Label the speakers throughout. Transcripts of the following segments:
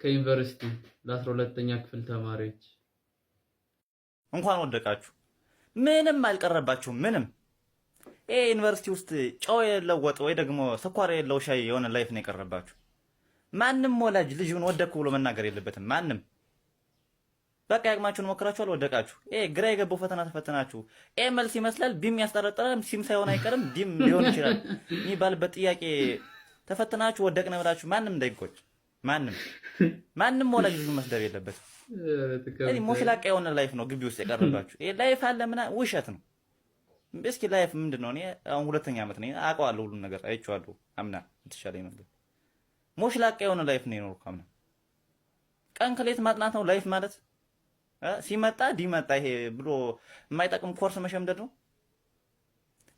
Speaker 1: ከዩኒቨርሲቲ ለ12ኛ ክፍል ተማሪዎች።
Speaker 2: እንኳን ወደቃችሁ። ምንም አልቀረባችሁም። ምንም። ይሄ ዩኒቨርሲቲ ውስጥ ጨው የሌለው ወጥ ወይ ደግሞ ስኳር የሌለው ሻይ የሆነ life ነው የቀረባችሁ። ማንም ወላጅ ልጁን ወደቅኩ ብሎ መናገር የለበትም። ማንም። በቃ ያቅማችሁን ሞክራችኋል፣ ወደቃችሁ። ይሄ ግራ የገባው ፈተና ተፈተናችሁ። A መልስ ይመስላል፣ B ም ያስጠረጥራል፣ C ም ሳይሆን አይቀርም፣ D ም ሊሆን ይችላል የሚባልበት ጥያቄ ተፈትናችሁ ወደቅነ ብላችሁ ማንም እንዳይቆጭ። ማንም ማንም ወላጅ ልጁን መስደብ የለበትም። እዚህ ሞሽላቃ የሆነ life ነው ግቢ ውስጥ የቀረባችሁ። ይሄ life አለ ምናምን ውሸት ነው። እስኪ life ምንድን ነው? እኔ አሁን ሁለተኛ ዓመት ነኝ፣ አውቀዋለሁ፣ ሁሉን ነገር አይቼዋለሁ። አምና የተሻለ መንገድ ሞሽላቃ የሆነ life ነው የኖርኩ አምና። ቀን ከሌት ማጥናት ነው life ማለት። ሲመጣ ዲመጣ ይሄ ብሎ የማይጠቅም ኮርስ መሸምደድ ነው።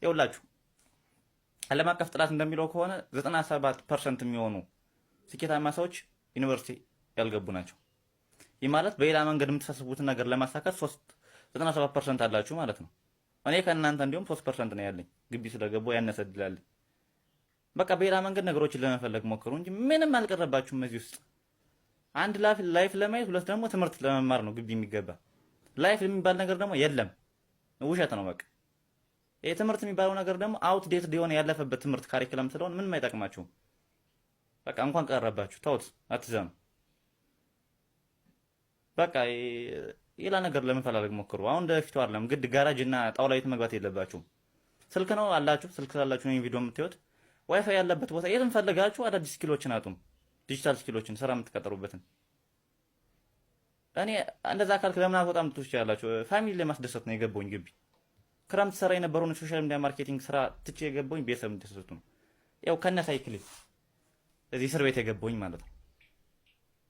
Speaker 2: ይኸውላችሁ፣ ዓለም አቀፍ ጥናት እንደሚለው ከሆነ 97% የሚሆኑ ስኬታማ ሰዎች ዩኒቨርሲቲ ያልገቡ ናቸው። ይህ ማለት በሌላ መንገድ የምታስቡትን ነገር ለማሳካት 97% አላችሁ ማለት ነው። እኔ ከእናንተ እንዲሁም 3% ነው ያለኝ፣ ግቢ ስለገባሁ ያነሰ እድል አለኝ። በቃ በሌላ መንገድ ነገሮችን ለመፈለግ ሞክሩ እንጂ ምንም አልቀረባችሁም እዚህ ውስጥ። አንድ life ለማየት፣ ሁለት ደግሞ ትምህርት ለመማር ነው ግቢ የሚገባ። Life የሚባል ነገር ደግሞ የለም፣ ውሸት ነው። በቃ ይሄ ትምህርት የሚባለው ነገር ደግሞ outdated የሆነ ያለፈበት ትምህርት curriculum ስለሆነ ምንም አይጠቅማችሁም። በቃ እንኳን ቀረባችሁ፣ ተውት፣ አትዘኑ። በቃ ሌላ ነገር ለመፈላለግ ሞክሩ። አሁን እንደፊቱ አይደለም፣ ግድ ጋራጅ እና ጣውላ ቤት መግባት የለባችሁም። ስልክ ነው አላችሁ፣ ስልክ ስላላችሁ ነው ቪዲዮ የምታዩት። ዋይፋይ ያለበት ቦታ የትም ፈልጋችሁ አዳዲስ skill ኦችን አጡም፣ digital skill ኦችን፣ ስራ የምትቀጠሩበትን። እኔ እንደዛ ካልክ ለምን አትወጣም ትሉ ትችላላችሁ። Family ለማስደሰት ነው የገባሁኝ ግቢ። ክረምት ስራ የነበረውን social media marketing ስራ ትቼ የገባሁኝ ቤተሰብ እንዲደሰቱ ነው። ያው ከነ ሳይክል እዚህ እስር ቤት የገባሁኝ ማለት ነው።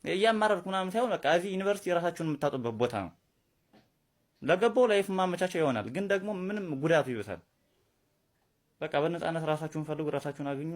Speaker 2: እያማረርኩ ምናምን ሳይሆን በቃ እዚህ ዩኒቨርሲቲ የራሳችሁን የምታጡበት ቦታ ነው። ለገባው life ማመቻቸው ይሆናል፣ ግን ደግሞ ምንም ጉዳቱ ይብሳል። በቃ በነፃነት ራሳችሁን ፈልጉ፣ ራሳችሁን አግኙ።